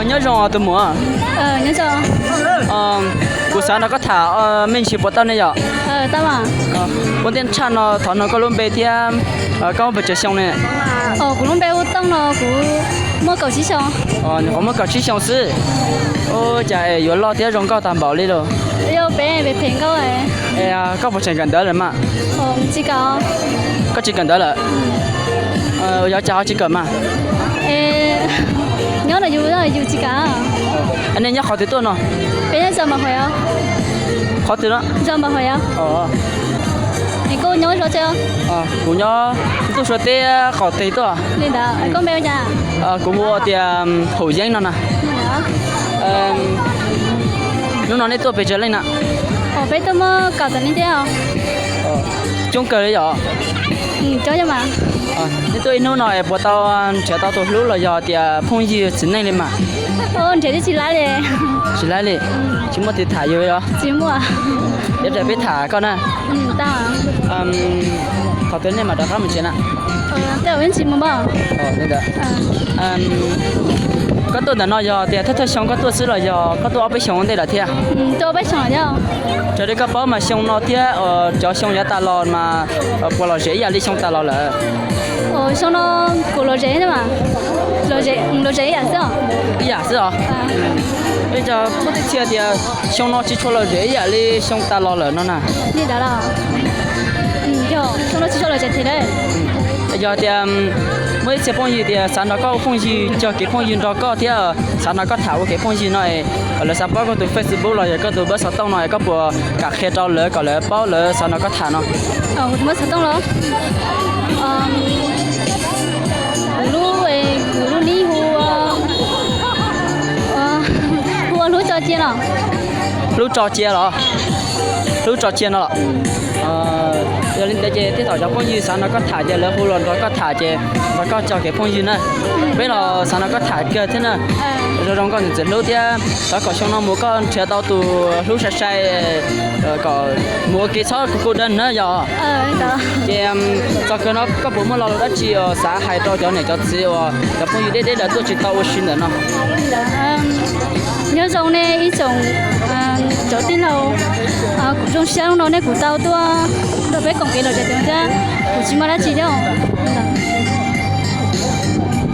Nyob zoo tus muam. Kuv xav nrog koj tham me ntsis puas tau ne yom? Ua ntej tshaj no thov nug koj lub npe thiab koj muaj pes tsawg xyoo ne? Kuv lub npe hu Tooj no, kuv muaj kaum tsib xyoo. Nyuam qhuav muaj kaum tsib xyoo xwb. Ua cas es yuav loj thiab zoo nkauj tag npaum li lauj? Koj puas tseem kawm ntawv lawm mas? Koj tsis kawm ntawv lawm? Yog cas ho tsis kawm mas? Nyob no yus yus tsis kam. Nej nyob qhov twg tuaj no? Qhov twg no? Kuv nyob Ntuj Suav teb qaum teg tuaj. Kuv hu ua tias Haum Yeeb no na. Hnub no nej tuaj pes tsawg leej na? Peb tuaj muaj kaum tawm leej thiab. Coob kawg li yom? Nej tuaj ib hnub no es puas tau nrhiav tau tus hlub los yog tias phooj ywg txiv neej li mas? Nrhiav twb tsis laib li. Tsis laib li? Tsis muaj tus tham yus li los? Tsis muaj. Peb tham koj na. Qhov twg nej mam rov qab mus tsev na? Koj tuaj ntawm no yog tias thawj thawj xyoo koj tuaj xwb los yog koj tuaj ob peb xyoo ua ntej lawm thiab? Raws li koj paub mas xyoo no thiab cov xyoo yav tas los mas puas lom zem ib yam li xyoo tas los lawm? Xyoo no kuv lom zem, lom zem ib yam xwb. Ib yam xwb os. Ua cas muaj tej txhia tias xyoo no tsis tshua lom zem ib yam li xyoo tas los lawm no na? Li ntawd los? Yog, xyoo no tsis tshua lom zem thiab. Yog tias muaj ib txhia phooj ywg tias xav nrog koj ua phooj ywg, cog kev phooj ywg nrog koj thiab xav nrog koj tham ua kev phooj ywg no, lawv xav paub koj tus Facebook los yog koj tus npawb xov tooj no, koj puas kam qhia rau lawv kom lawv paub lawv xav nrog koj tham no? Kuv tus npawb xov tooj los? Kuv lub, kuv lub nick hu, hu ua Hlub Tso Cia no. Hlub Tso Cia los? Hlub Tso Cia no los? Yog li ntawd ces tej thaum cov phooj ywg xav nrog koj tham ces lawv hu los nrog koj tham ces nrog koj cog kev phooj ywg na. Peb los xav nrog koj tham kawg thiab na. Zoo zoo nkauj ntxim hlub thiab, thov kom xyoo no mus koj nrhiav tau tus hlub sai sai kom mus ua ke txhob kuj kuj dawb na yog. Ces txog kawg no koj puas muaj lo lus dab tsi uas xav hais rau cov niam cov txiv uas cov phooj ywg deb deb lawv tuaj tsis tau ua si ntawm no? Nyob zoo nej ib tsoom cov tij laug, kuv zoo siab no nej kuv tau tuaj nrog peb koom kev lom zem thiab, kuv tsis muaj dab tsi thiab.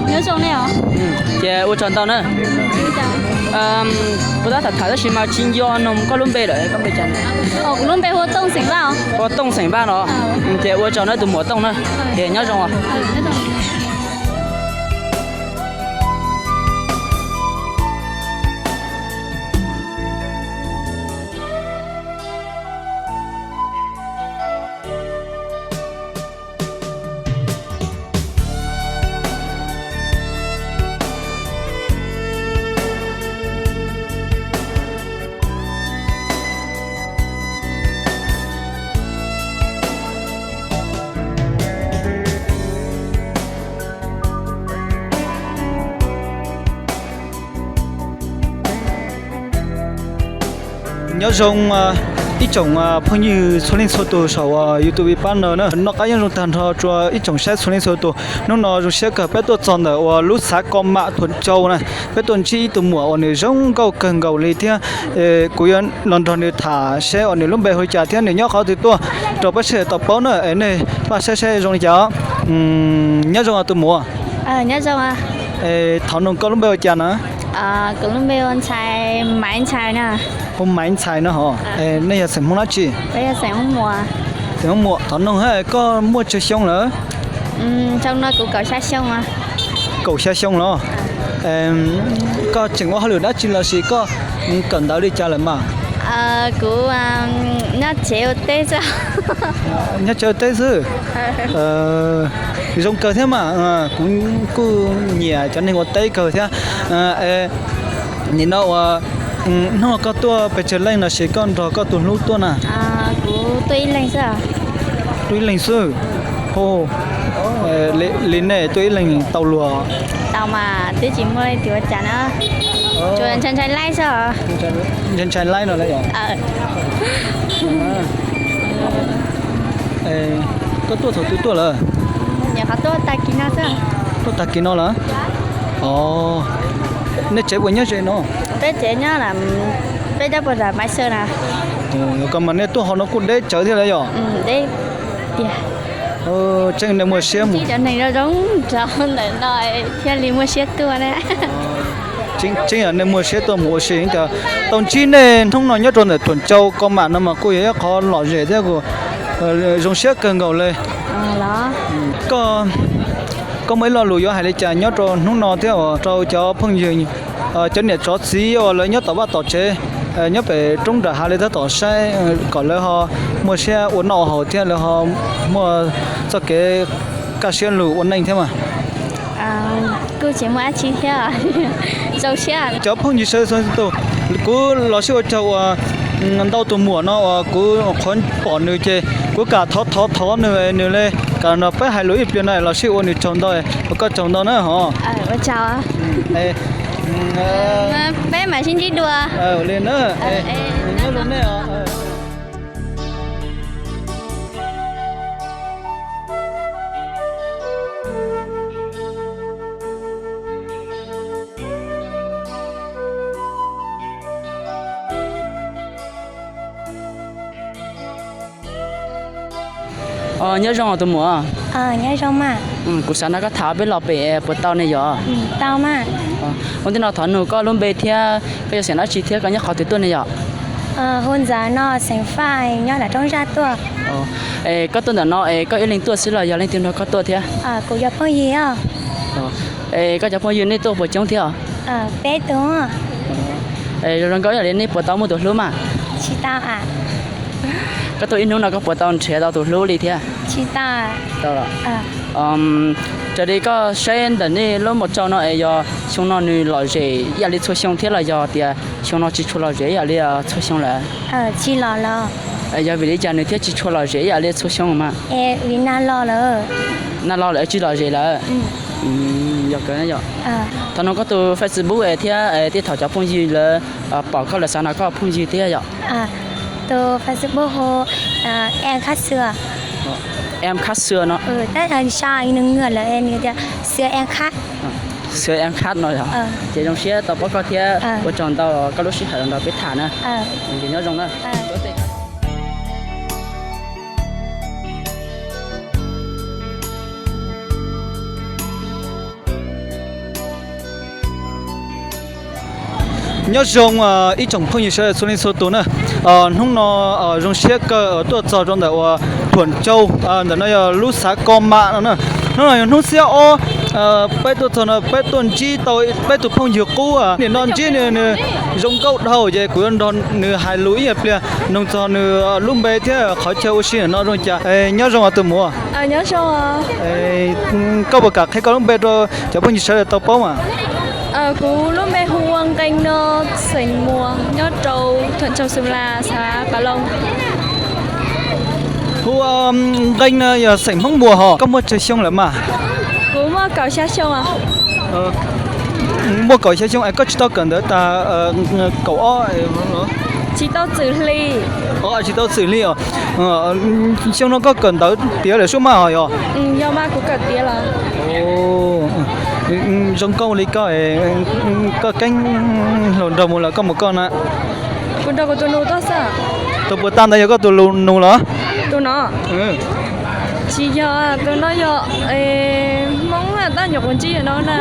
Nyob zoo nej os. Ces ua tsaug ntau na. Kuv tab tham tham tab sis mas tsis nco nug koj lub npe lawm, koj npe cas? Kuv lub npe hu ua Tooj Xeem Vaj. Hu ua Tooj Xeem Vaj no. Ces ua tsaug na tus muam Tooj na. Ces nyob zoo. Nyob zoo ib tsoom phooj ywg txhua leej txhua tus saum YouTube ib pab no na. Noj qab nyob zoo tag nrho rua ib tsoom saib txhua leej txhua tus. Hnub no zoo siab kawg peb tuaj txog ntawm uas lub xav Ko Mam Thuam Cau na, peb tuaj ntsib ib tug muam uas nws zoo nkauj kawg nkaus li thiab. Kuv yuav los nrog nws tham seb uas nws lub npe hu li cas thiab nws nyob qhov twg tuaj rau peb sawv daws tau paub na. Es nej pab saib saib zoo li cas. Nyob zoo tus muam. Thov nug koj lub npe hu li cas na? Kuv lub npe hu Maiv Ntxhais na. Hu Maiv Ntxhais no hos. Nej yog xeem Hmoob dab tsi? Xeem Hmoob Muas. Thov nug koj muaj tsawg xyoo lawm? Xyoo no kuv kaum xya xyoo. Kaum xya xyoo los? Koj tseem ua hauj lwm dab tsi lossis koj kawm ntawv li cas lawm mas? Kuv nyob tsev ua teb xwb. Nyob tsev ua teb xwb. Zoo kawg thiab mas, kuv kuj nyiam cov neeg ua teb kawg thiab. Nim no uas hnub no koj tuaj pes tsawg leej lossis koj nrog koj tus hlub tuaj na? Kuv tuaj ib leeg xwb. Tuaj ib leeg xwb. Li nej tuaj ib leeg tau luag? Tau mas, twb tsis muaj leej twg ua cas na. Tsuas ntshai ntshai laib xwb. Ntshai ntshai laib no lawm. Koj tuaj thaum twg tuaj lawm? Nyuam qhuav tuaj tag kis no xwb. Tuaj tag kis no lawm? Os. Nej tsev puas nyob ze no? Peb tsev nyob peb cov puas tam Maiv Xwm na. Koj mas nej tuaj hauv no kuj deb tsawv thiab lawm yom? Tseeb nej muaj siab mus. Cov neeg zoo zoo nraug ntawm no thiaj li muaj siab tuaj na. Tseeb yog nej muaj siab tuaj mus ua si. Cas tau ntsib nej hnub no nyob rau ntawm Thuam Ncau Kos Mam no mas kuj yog ib qho lom zem thiab kuj zoo siab kawg nkaus li. Koj muaj ib lo lus yuav hais li cas nyob rau hnub no thiab uas rau cov phooj ywg, cov niam tsov txiv uas lawv nyob tom vaj tom tsev, nyob pem roob nram hav li tab tom saib kom lawv ho muaj siab ua noj ua haus thiab lawv ho muaj txoj kev kaj siab lug ua neej thiab mas? Kuj tsis muaj dab tsi thiab, zoo siab. Cov phooj ywg sawv daws, kuv los sib ua caug uas ntau tus muam no uas kuv qhuav pom nws ces kuv kam thov thov thov nws, nws li kam nrog peb hais lus ib pliag no los sib ua nws tsaug ntau, ua koj tsaug ntau na ho. Peb mam sib ntsib dua. Li na, nyob zoo nej. Nyob zoo tus muam. Nyob zoo mas. Kuv xav nrog koj tham peb lo pem puas tau ne yom? Tau mas. Ua ntej no thov nug koj lub npe thiab koj yog xeem dab tsi thiab koj nyob qhov twg tuaj ne yom? Hu Ntxawm no, xeem Faj, nyob nram Roob Zaj tuaj. Koj tuaj ntawm no es koj ib leeg tuaj xwb los yog leej twg nrog koj tuaj thiab? Kuv cov phooj ywg. Es koj cov phooj ywg nej tuaj puas coob thiab? Peb tug. Zoo nkauj ib yam li nej puas tau muaj tus hlub mas? Tsis tau. Koj tuaj ib hnub no koj puas tau nrhiav tau tus hlub li thiab? Tsis tau. Raws li koj saib ntawm nej lub mos tsau no es yog xyoo no nws lom zem ib yam li txhua xyoo thiab los yog tias xyoo no tsis tshua lom zem ib yam li txhua xyoo lawm? Tsis lom los. Yog vim li cas nws thiaj tsis tshua lom zem ib yam li txhua xyoo mas? Vim nag los lawm. Nag los lawm tsis lom zem lawm. Yog kawg yom. Thov nug koj tus Facebook thiab tej thaum cov phooj ywg lawv pom koj lawv xav nrog koj phooj ywg thiab yom? Tus Facebook hu Em Khab Xưa. Em Khab Xưa no. Tab sis sau nws ngawm lawm nws tias Xưa Em Khab. Xưa Em Khab no yog. Ces zoo siab tau pom koj thiab ua tsaug ntau koj lub sij hawm los nrog peb tham na. Nyob zoo na. Nyob zoo ib tsoom phooj ywg sawv daws txhua leej txhua tus na. Hnub no zoo siab kawg tuaj txog rau ntawm uas Thuam Ncau, ntawm no yog lub xav Kos Mam no na. Hnub no yog hnub xiab ob, peb tuaj txog no peb tuaj ntsib tau peb tus phooj ywg qub, nim no ntsib nws, nws zoo nkauj dhau ces kuv yuav nrog nws hais lus ib nyuag pliag, nug txog nws lub npe thiab qhov chaw ua si ntawm no zoo cas. Nyob zoo os tus muam. Koj puas kam qhia koj lub npe rau cov phooj ywg sawv daws tau paub mas? Kuv lub npe hu ua Nqee no, xeem Muas, nyob rau Thuam Ncau Xwm Las, xav Pas Loo. Hu ua Nqee no yog xeem Hmoob Muas hos. Koj muaj tsawg xyoo lawm mas? Kuv muaj kaum xya xyoo. Muaj kaum xya xyoo es koj tsis tau kawm ntawv tas kaum ob? Tsis tau txwm hli. Tsis tau txwm hli os. Xyoo no koj kawm ntawv tiav lawm sub mas hos yog? Yog mas kuv kawm tiav lawm. Zoo nkauj li koj, koj keeb hluas nraug mus lawm koj mus koj na? Kuv nrog kuv tus nus tuaj xwb. Tus puas tau ntawd yog koj tus nus los? Tus no? Tsis yog, tus no yog Hmoob tab nyuam qhuav ntsib no na.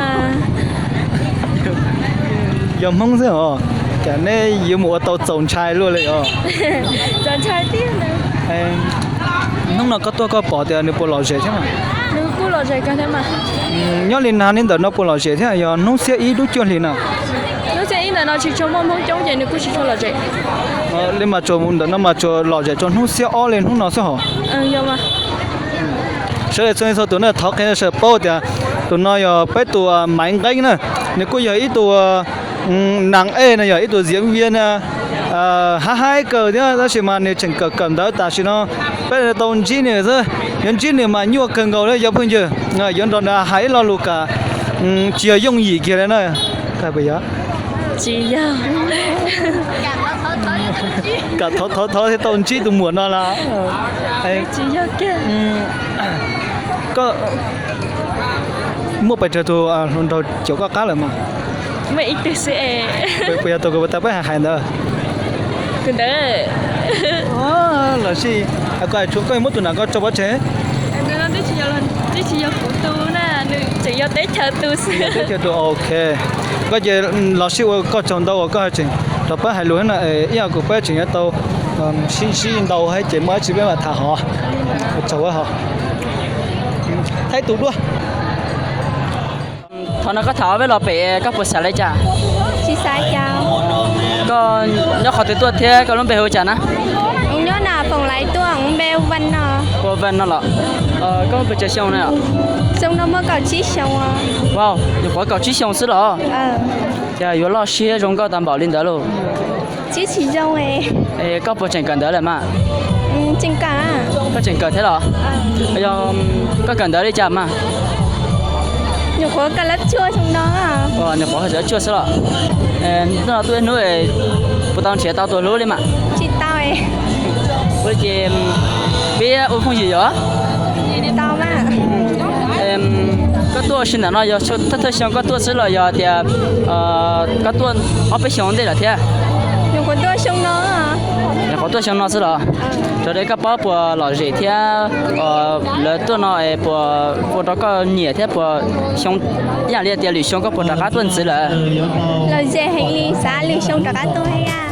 Yog Hmoob xwb os. Cas neb yuav mus ua tau txaus ntshai luaj li os. Txaus ntshai tiag. Hnub no koj tuaj koj pom tias nws puas lom zem thiab mas? Nws kuj lom zem kawg thiab mas. Nyob li nag li ntawm no puas lom zem thiab yog hnub xiab ib lub cuaj hli no? Hnub xiab ib ntawm no tsis tshua muaj Hmoob coob ces nws kuj tsis tshua lom zem. Li mas tsuas ntawm no mas tsuas lom zem rau hnub xiab ob li hnub no xwb hos. Sawv daws txhua leej txhua tus na thov qhia sawv daws paub tias tus no yog peb tus Maiv Nqeeb na, nws kuj yog ib tug nas ej no, yog ib tug diễn viên na, hab haib kawg thiab tab sis mas nws tseem kawm kawm ntawv tam sim no peb tau ntsib nws xwb. Yuav ntsib nws mas nyuaj kawg nkaus li cov phooj ywg. Yuav nrog nws hais ib lo lus kam tsis yog yooj yim kiag li na. Tsis yog, kam thov thov thov thiaj tau ntsib tus muam no los? Tsis yog kiag. Koj muaj pes tsawg tus hluas nraug caum koj qab lawm mas? Muaj ib tug xwb es. Puas yog tus kuv tau peb hais hais ntawd? Tus ntawd. Los sis, koj hais tshuav koj muab tus nam koj tso pov tseg. Twb tsis yog kuv tus na, nws tseem yog teb chaws tus xwb. Teb chaws tus, ok. Koj ces los sis ua koj tsaug ntau uas koj tseem rov pab hais lus no, ib yam kuv peb tseem yuav tau sib ntsib ntau thiab ces muaj dab tsi peb mam tham hov. Tsaug hov. Thaij tus duab. Thaum no koj tham ob peb los pem koj puas xav li cas? Tsis xav cas. Koj nyob qhov twg tuaj thiab koj lub npe hu cas na? Nyob na Foom Laiv tuaj, npe Vaj no. Ua Vaj no los? Koj muaj pes tsawg xyoo na? Xyoo no muaj kaum tsib xyoo. Wow, nyuam qhuav kaum tsib xyoo xwb los? Cas yuav loj siab zoo nkauj tag npaum li ntawd lauj? Tsis tsis zoo. Es koj puas tseem kawm ntawv lawm mas? Tseem kawm. Koj tseem kawm thiab los? Yog koj kawm ntawv li cas mas? Nyuam qhuav kawm lab cuaj xyoo no. Nyuam qhuav kawm lab cuaj xwb los? Hnub no tuaj ib hnub puas tau nrhiav tau tus hlub li mas? Tsis tau. Ua li ces peb ua phooj ywg yom? Koj tuaj ua si ntawm no yog thawj thawj xyoo koj tuaj xwb los yog tias koj tuaj ob peb xyoo ntej lawm thiab? Nyuam qhuav tuaj xyoo no. Nyuam qhuav tuaj xyoo no xwb los? Raws li koj paub puas lom zem thiab lawv tuaj no puas ua rau koj nyiam thiab puas xyoo, ib yam li tias lwm xyoo koj puas rov qab tuaj ntxiv lawm? Lom zem heev li, xav lwm xyoo rov qab tuaj thiab.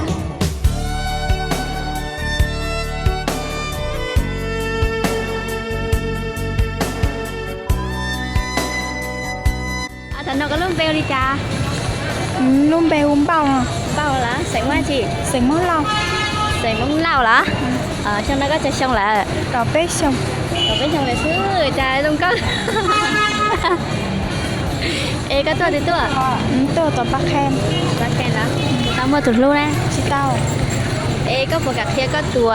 Thaum no koj lub npe hu li cas? Lub npe hu Npauj. Npauj los? Xeem Hmoob tsi? Xeem Hmoob Lauj. Xeem Hmoob Lauj los? Xyoo no koj tsawg xyoo lawm? Kaum peb xyoo. Kaum peb xyoo lawm xwb cas zoo nkauj. Es koj tuaj twg tuaj? Tuaj tom Paj Khees. Paj Khees los? Tau muaj tus hlub na? Tsis tau. Es koj puas kam qhia koj tus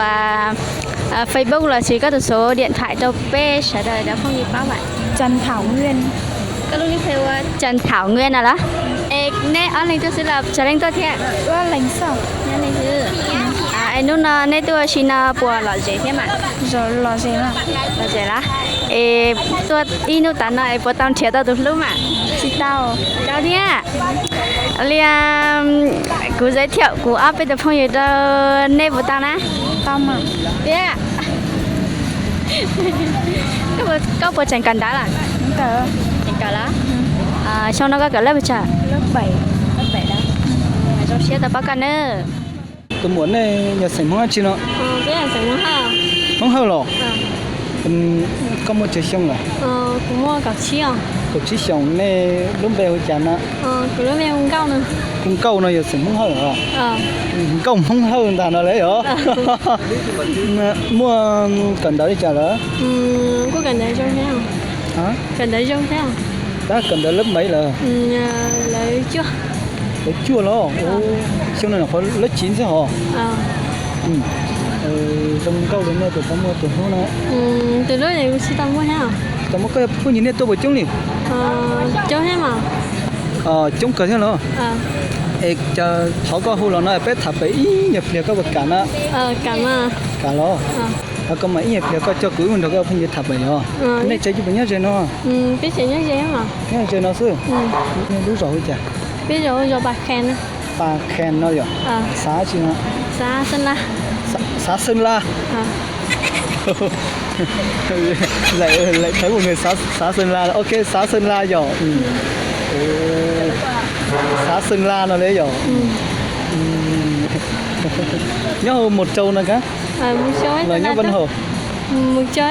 Facebook los sis koj tus số điện thoại rau peb sawv daws cov phooj ywg paub mas? Trần Thảo Nguyên. Koj lub nick hu ua Trần Thảo Nguyên no los? Es neb ob leeg tuaj xwb los tsawg leej tuaj thiab? Ob leeg xwb. Es hnub no neb tuaj ua si no puas lom zem thiab mas? Lom zem. Lom zem los? Es tuaj ib hnub tas no es puas tau nrhiav tau tus hlub mas? Tsis tau. Tsis tau thiab. Li kuv giới thiệu kuv ob peb tus phooj ywg rau neb puas tau na? Tau mas. Thiab koj puas tseem kawm ntawv lawm? Tseem kawm los? Xyoo no koj kawm lab pes tsawg? Lab pem. Zoo siab tau paub koj nawb. Tus muam nej yog xeem Hmoob dab tsi no? Hmoob Hawj los? Koj muaj tsawg xyoo lawm? Kaum tsib xyoos. Nej lub npe hu cas na? Hu Nkauj no yog xeem Hmoob Hawj los? Nkauj Hmoob Hawj ntag no lawm yog. Muaj kawm ntawv li cas lawm? Tab kawm ntawv lab npaim lawm? Lawv cuaj los? Xyoo no nyuam qhuav lab kiv xwb hos. Zoo nkauj li nej puas tau muaj tus hlub na? Tsis tau muaj, koj yog phooj ywg nej tuaj puas coob li? Coob kawg thiab los? Es cas thov koj hu los no peb tham pem ib nyuag pliag koj puas kam na? Kam los? Koj mas ib nyuag pliag koj coj kuv wb mus nrog koj phooj ywg tham pem yog? Nej tsev puas nyob ze no? Nyob ze no xwb. Nej lub zos hu cas? Pas Khen no yog? Xav tsi no? Xav Xeeb Las. Lawm thawv mus nws xav Xeeb Las, ok, xav Xeeb Las yog. Xav Xeeb Las no li yog. Nyob hauv Mus Rau no kab? Los nyob Vaj Hau? Mus Rau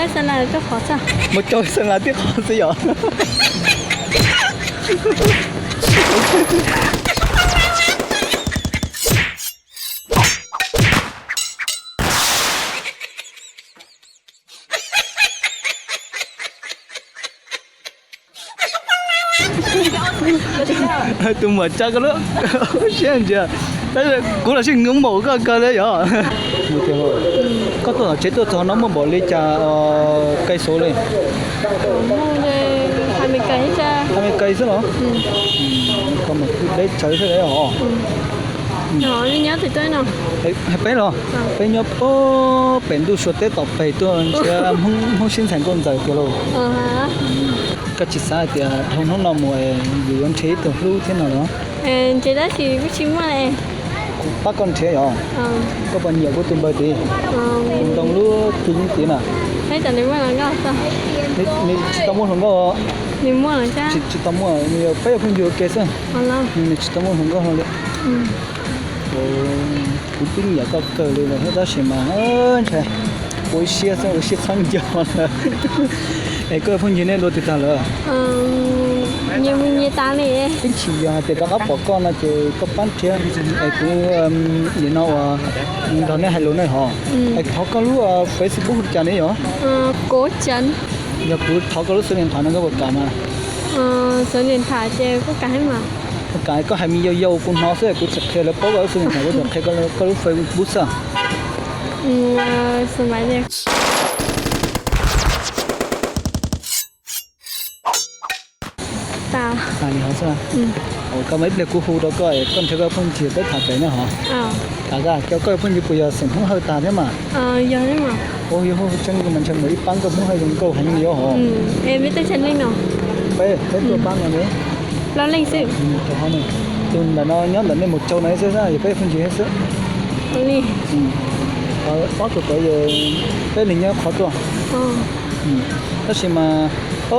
Xeeb Las tib qho xwb yog. Tus muam tsa koj lub siab ntsia, kuv los sib nws maum koj kawg li yog. Koj tuaj tom tsev tuaj txog no muaj npaum li cas kais xov li? Hais Meskas xwb los? Koj mas kuj deb tsawv xwb os. Hais peb los? Peb nyob pem ntuj sua teb tom peg tuaj nrhiav Hmoob sib ntxhais nkauj ntxawm tiag lauj. Koj tsis xav hais tias dhau hnub no mus yus yuav nrhiav ib tug hlub thiab no los? Ntshe tab sis kuj tsis muaj li. Kuv pab koj nrhiav yom. Koj puas nyiam kuv tus npawg tid? Tus ntoo lub twg yeej tid na. Nws tsis tau muaj hluas nkauj. Tsis tau muaj, nws yog peb yog phooj ywg ua ke xwb. Nws tsis tau muaj hluas nkauj hlo li. Kuv twb nyiam koj kawg li lawm thiab tab sis mas ntshai, ua ib siab xwb, ua ib siab txhob nco lawm. Es koj phooj ywg nej dua twg tag lawm? Twb tsis yog hais tias rov qab pom koj no ces koj pab nrhiav es kuv nim no uas nrog nej hais lus ne hos. Es thov koj lub Facebook li cas ne yom? Yog kuv thov koj lub xov nias tham no koj puas kam mas? Puas kam, koj hais me yau yau kuv hnov xwb kuv tsis qhia lawv paub koj lub xov nias tham, kuv tsuas qhia koj lub Facebook xwb. Koj mas ib pliag kuv hu rau koj es koj nrhiav koj phooj ywg peb tham pem na hos. Tham koj, koj phooj ywg puas yog xeem Hmoob Hawj tag thiab mas? Yog, yog hu tseeb mas ntshe mus ib pab nkauj Hmoob Hawj zoo nkauj heev li os. Peb, peb tuaj pab no li. Tus ntawm no nyob ntawm nej mus tsaug no xwb, yog peb phooj ywg xwb. Ob tug tod peb li nyob qhov tuaj. Tab sis mas,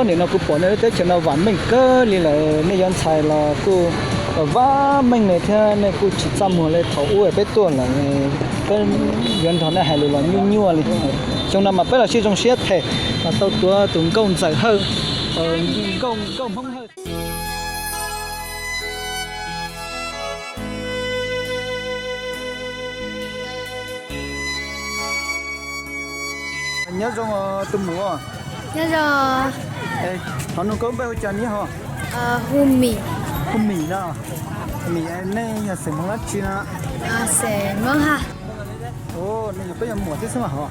nim no kuv pom nej lub teb chaws no vam meej kawg li lawm, nej yuav ntxhais los kuj vam meej li thiab nej kuj tsis txaj muag li thaum ub peb tuaj lawm. Peb yuav nrog nej hais lus los nyuaj nyuaj li. Xyoo no mas peb los sib zoo siab them mas tau tuav tus nkauj ntxawm Hawj, nkauj, nkauj Hmoob Hawj. Nyob zoo tus muam. Nyob zoo. Thov nug koj npe hu cas ni hos? Hu Mim. Hu Mim no. Mim, nej yog xeem Hmoob dab tsi no? Xeem Hmoob Haj. Nej yog peb yog muam thiab xwb mas hos.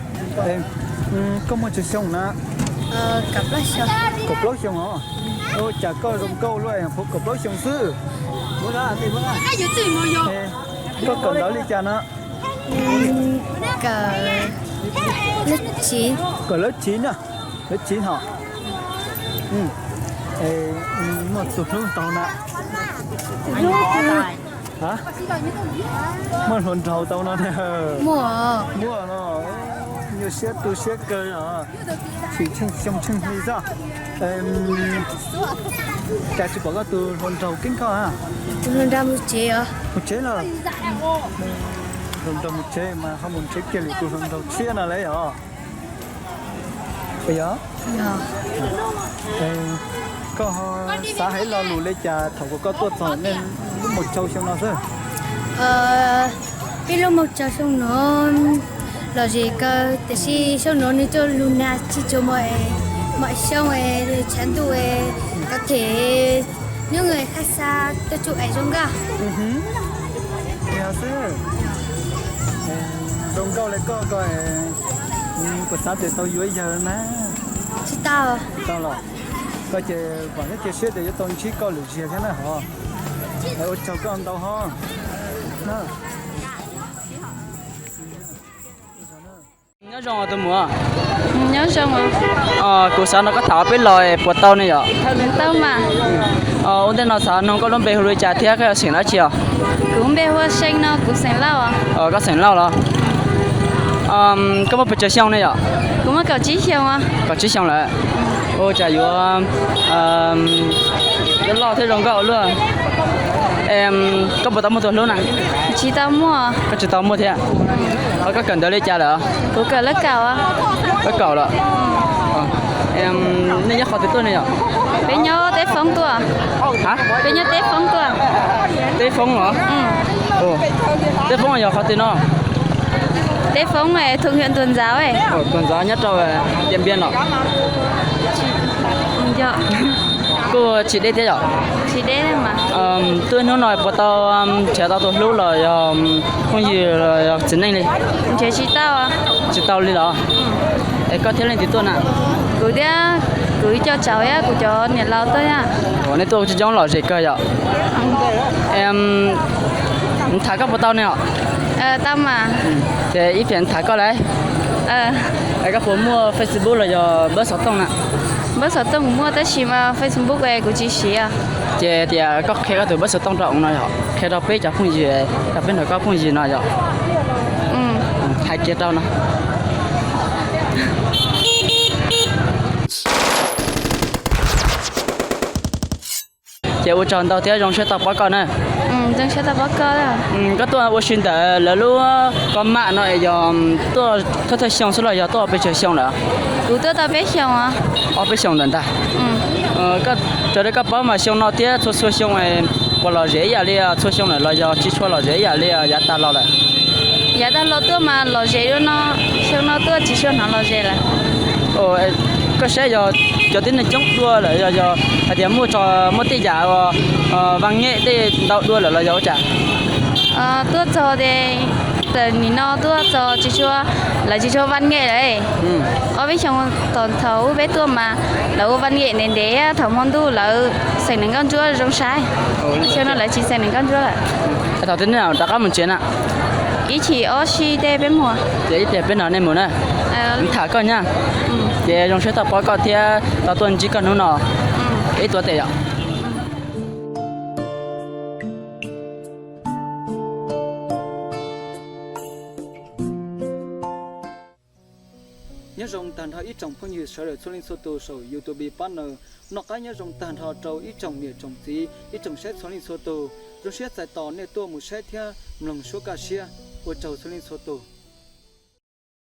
Koj muaj tsawg xyoo na? Kaum plaub xyoo os. Ua cas koj zoo nkauj luaj, kaum plaub xyoo xwb. Koj kawm ntawv li cas na? Kawm lab tsiv na. Lab tsiv hos. Muaj tus hlub nraug na? Muaj hluas nraug tau no? Muaj no. Nyuaj siab tu siab kawg os. Tsis tsheej xyoo tsheej hli xwb. Cas tsis pom koj tus hluas nraug keeb koj? Tus hluas nraug mus tsev os. Mus tsev los? Hluas nraug mus tsev mas ho mus nrhiav kiag lwm tus hluas nraug tshiab no lawm os. Puas yog? Koj xav hais lo lus li cas thaum uas koj tuaj txog nej lub moog tsaug xyoo no xwb? Peb lub moog tsaug xyoo no lom zem kawg, tiam sis xyoo no nws coj lug nag tsis tshua mam xyoo, tshav ntuj kov them nub nws qha xa tuaj tsuj ais zoo nkauj. Yog xwb. Zoo nkauj li koj ko, puas xav tias tau yuav yawg na? Tsis tau. Tsis tau los? Koj ces vam thiab cia siab tias yuav tau ntsib koj lwm ziag thiab na hov. Ua tsaug koj ntau hov. Nyob zoo tus muam. Nyob zoo. Kuv xav nrog koj tham ob peb los puas tau ne yom? Tau mas. Ua ntej no xav nug koj lub npe hu li cas thiab koj yog xeem dab tsi os? Kuv npe hu ua See no, kuv xeem Lauj. Koj xeem Lauj los? Koj muaj pes tsawg xyoo ne yom? Kuv muaj kaum tsib xyoo. Kaum tsib xyoo lawm. Ua cas yuav loj thiab zoo nkauj ua luaj. Koj puas tau muaj tus hlub na? Tsis tau muaj. Koj tsis tau muaj thiab. Koj kawm ntawv li cas lawm? Kuv kawm lab kaum. Lab kaum los? Nej nyob qhov twg tuaj ne yom? Peb nyob Teb Foob tuaj. Peb nyob Teb Foob tuaj. Teb Foob los? Teb Foob yog qhov twg no? Teb Foob, thoob huyện Tuần Giáo. Tuần Giáo nyob rau Điện Biên los? Kuj tsis deb thiab yom? Tsis deb mas. Tuaj hnub no puas tau nrhiav tau tus hlub los yog phooj ywg los yog txiv neej li? Nrhiav tsis tau. Tsis tau li los? Es koj thiab leej twg tuaj na? Kuv thiab kuv ib co tsav thiab kuv cov niam laus tuaj thiab. Nej tuaj coob coob lom zem kawg yom? Tham koj puas tau ne os? Tau mas. Ces ib pliag tham koj lauj. Es koj puas muaj Facebook los yog npawb xov tooj na? Npawb xov tooj kuv muaj tab sis mas Facebook kuv tsis siv. Ces tias koj qhia koj tus npawb xov tooj rau no yog qhia rau peb cov phooj ywg, rau peb nrog koj phooj ywg no yog hais kiag rau no. Ces ua tsaug ntau thiab zoo siab tau pom koj na. Koj tuaj ua si ntawm lawv lub koj mam no es yog tuaj thawj thawj xyoo xwb los yog tuaj pes tsawg xyoo lawm? Kuv tuaj tau peb xyoo. Ob peb xyoo ntawm ntag. Raws li koj paub mas xyoo no thiab txhua txhua xyoo puas lom zem ib yam li txhua xyoo lawm los yog tsis tshua lom zem ib yam li yav tag los lawm? Yav tag los tuaj mas lom zem dua no, xyoo no tuaj tsis tshua hnov lom zem lawm. Koj saib yog cov tib neeg coob dua lawm yog hais tias muaj tso muaj tej yam vaj ngem tej ntau dua lawm los yog ua cas? Tuaj txog ces tam sim no tuaj txog tsis tshua, lawv tsis tshua vaj ngem lawm. Ob peb xyoo tom thaum ub peb tuaj mas lawv ua vaj ngem ntev ntev, thaum hmo ntuj lawv xeem nees nkauj ntsuab zoo saib. Xyoo no lawv tsis xeem nees nkauj ntsuab lawm. Thaum twg nej rov qab mus tsev na? Ib chim ob sij tej peb mus. Ces ib pliag peb nrog nej mus na. Tham koj nyab. Ces zoo siab tau pom koj thiab tau tuaj ntsib koj hnub no. Ib tuav tes yom. Nyob zoo tag nrho ib tsoom phooj ywg sawv daws txhua leej txhua tus saum YouTube pab na. Noj qab nyob zoo tag nrho rau ib tsoom niam tsoom txiv ib tsoom saib txhua leej txhua tus. Zoo siab txais tos nej tuaj mus saib thiab mloog suab kaj siab. Ua tsaug txhua leej txhua tus.